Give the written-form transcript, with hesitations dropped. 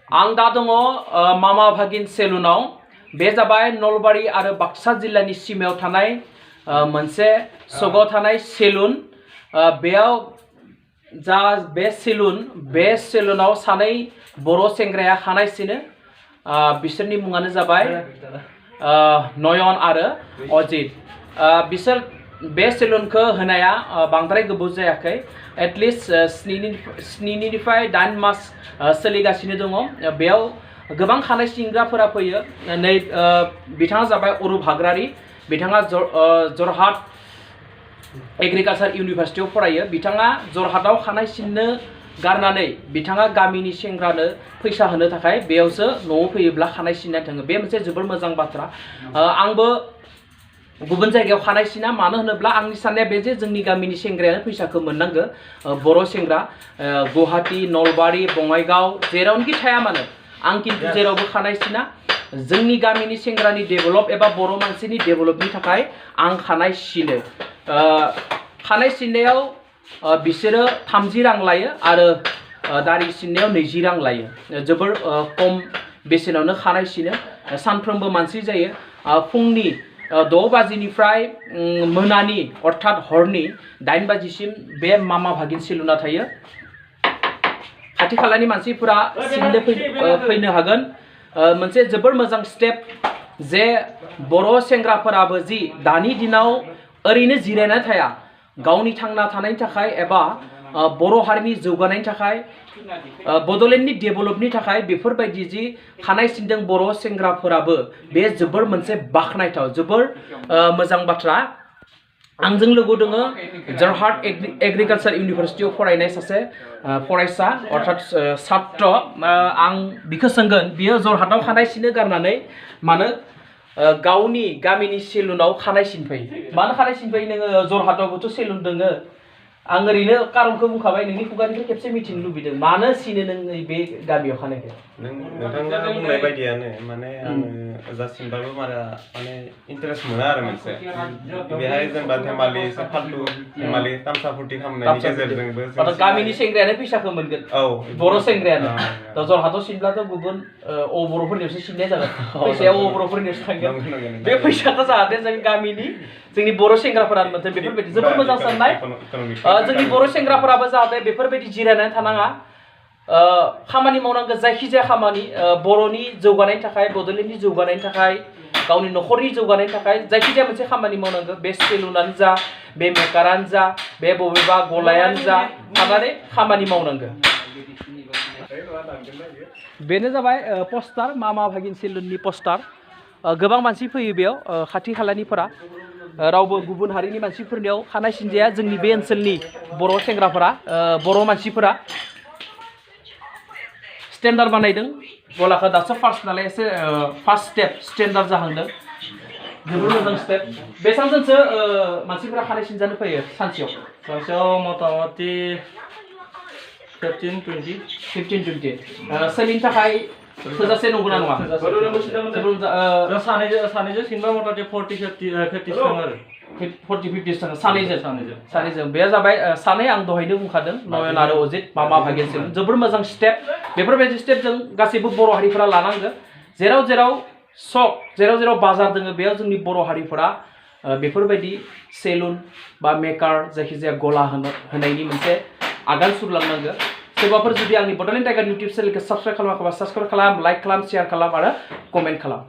आं दा दङ मामा भागिन सेलुनाव बे जाबाय नलबारि आरो बाक्सा जिल्लानि सिमायाव थानाय मोनसे सगाव थानाय सेलुन बेयाव जा बे सेलुनाव सानै बर' सेंग्राया खानाय सिनो बिसोरनि मुङानो जाबाय नयन आरो अजित बिसोर बे सेलुनखौ होनाया बांद्राय गोबाव जायाखै एटलिस्ट 7निफ्राय 8 मास सोलिगासिनो दङ बेयाव गोबां खानाय सिनग्राफोरा फैयो नै बिथाङा जाबाय अरुप हाग्रारि बिथाङा जरहाट एग्रिकालचार इउनिभारसिटियाव फरायो बिथाङा जरहाटआव खानाय सिननो गारनानै बिथाङा गामिनि सेंग्रानो फैसा होनो थाखाय बेयावसो न'आव फैयोब्ला खानाय सिननाय थाङो बे मोनसे जोबोर मोजां बाथ्रा आंबो गुबुन जायगायाव खानाय सिना मानो होनोब्ला आंनि साननाया बे जे जोंनि गामिनि सेंग्रायानो फैसाखौ मोननांगौ बर' सेंग्रा गुवाहाटी नलबारि बङाइगाव जेरावनोखि थाया मानो आं किन्तु जेरावबो खानाय सिना जोंनि गामिनि सेंग्रानि डेभेलप एबा बर' मानसिनि डेभेलपनि थाखाय आं खानाय सिनो खानाय सिननायाव बिसोरो 30 रां लायो आरो दारि सिननायाव 20 रां लायो जोबोर खम बेसेनावनो खानाय सिनो सानफ्रोमबो मानसि जायो फुंनि 6 बाजिनिफ्राय मोनानि अर्थात हरनि 8 बाजिसिम बे मामा भागिन सेलुना थायो खाथि खालानि मानसिफोरा सिननो फैनो हागोन मोनसे जोबोर मोजां स्टेप जे बर' सेंग्राफोराबो जि दानि दिनाव ओरैनो जिरायना थाया गावनि थांना थानायनि थाखाय एबा बर' हारिनि जौगानायनि थाखाय बड'लेण्डनि डेभेलपनि थाखाय बेफोरबायदि जि खानाय सिनदों बर' सेंग्राफोराबो बे जोबोर मोनसे बाख्नायथाव जोबोर मोजां बाथ्रा आंजों लोगो दङ जरहाट एग्रिकालचार इउनिभारसिटियाव फरायनाय सासे फरायसा अर्थात छात्र आं बिखौ सोंगोन बियो जरहाटआव खानाय सिननो गारनानै मानो गावनि गामिनि सेलुनाव खानाय सिनफैयो मानो खानाय सिनफैयो नोङो जरहाटआवबोथ' सेलुन दोङो आं ओरैनो कारनखौ बुंखाबाय नोंनि खुगानिफ्राय खेबसे मिथिनो लुबैदों मानो सिनो नों बे गामियाव खानायखौ नोंथाङा बुंनाय बायदियानो माने आङो जासिनबाबो माने इन्टारेस्ट मोना आरो मोनसे बेहाय जेनेबा धेमालि फाल्तु धेमालि तामसा फुर्ति खालामनायनि गेजेरजोंबो गामिनि सेंग्रायानो फैसाखौ मोनगोन बर' सेंग्रायानो दा जरहाटआव सिनब्लाथ' गुबुन बर'फोरनियावसो सिननाय जागोन फैसाया बर'फोरनियावसो थांगोन बे फैसाखौ जाहाथे जों गामिनि जोंनि बर' सेंग्राफोरानो मोनसे बेफोरबायदि जोबोद मोजां साननाय जोंनि बर' सेंग्राफोराबो जाहाथे बेफोरबायदि जिरायनानै थानाङा खामानि मावनांगौ जायखिजाया खामानि बर'नि जौगानायनि थाखाय बड'लेण्डनि जौगानायनि थाखाय गावनि न'खरनि जौगानायनि थाखाय जायखिजाया मोनसे खामानि मावनांगौ बे सेलुनानो जा बे मेकारानो जा बे बबेबा गलायानो जा थानानै खामानि मावनांगौ बेनो जाबाय पस्टार मामा भागिन सेलुननि पस्टार गोबां मानसि फैयो बेयाव खाथि खालानिफोरा रावबो गुबुन हारिनि मानसिफोरनियाव खानाय सिनजाया जोंनि बे ओनसोलनि बर' सेंग्राफोरा बर' मानसिफोरा स्टेन्डार्ड बानायदों गलाखौ दासो फार्स्ट नालाय एसे फार्स्ट स्टेप स्टेन्डार्ड जाहांदों जोबोर मोजां स्टेप बेसेबांजोनसो मानसिफोरा खानाय सिनजानो फैयो सानसेयाव मथा-मथि 15-20 सोलिनो थाखाय थोजासे नंगौना नङा सानैजों सिनबा मथा-मथि 40-50 थाङो आरो 40-50 थाङो सानैजों बे जाबाय सानै आं दहायनो बुंखादों नयन आरो अजित मामा भागिन सेलुन जोबोर मोजां स्टेप बेफोरबायदि स्टेपजों गासैबो बर' हारिफोरा लानांगौ जेराव जेराव बाजार दङ बेयाव जोंनि बर' हारिफोरा बेफोरबायदि सेलुन बा मेकार जायखिजाया गला होनायनि मोनसे आगान सुरलांनांगौ सोरबाफोर जुदि आंनि बड'लेण्ड टाइगार इउटिउब चेनेलखौ साबस्क्राइब खालामाखैबा साबस्क्राइब खालाम लाइक खालाम शेयार खालाम आरो कमेन्ट खालाम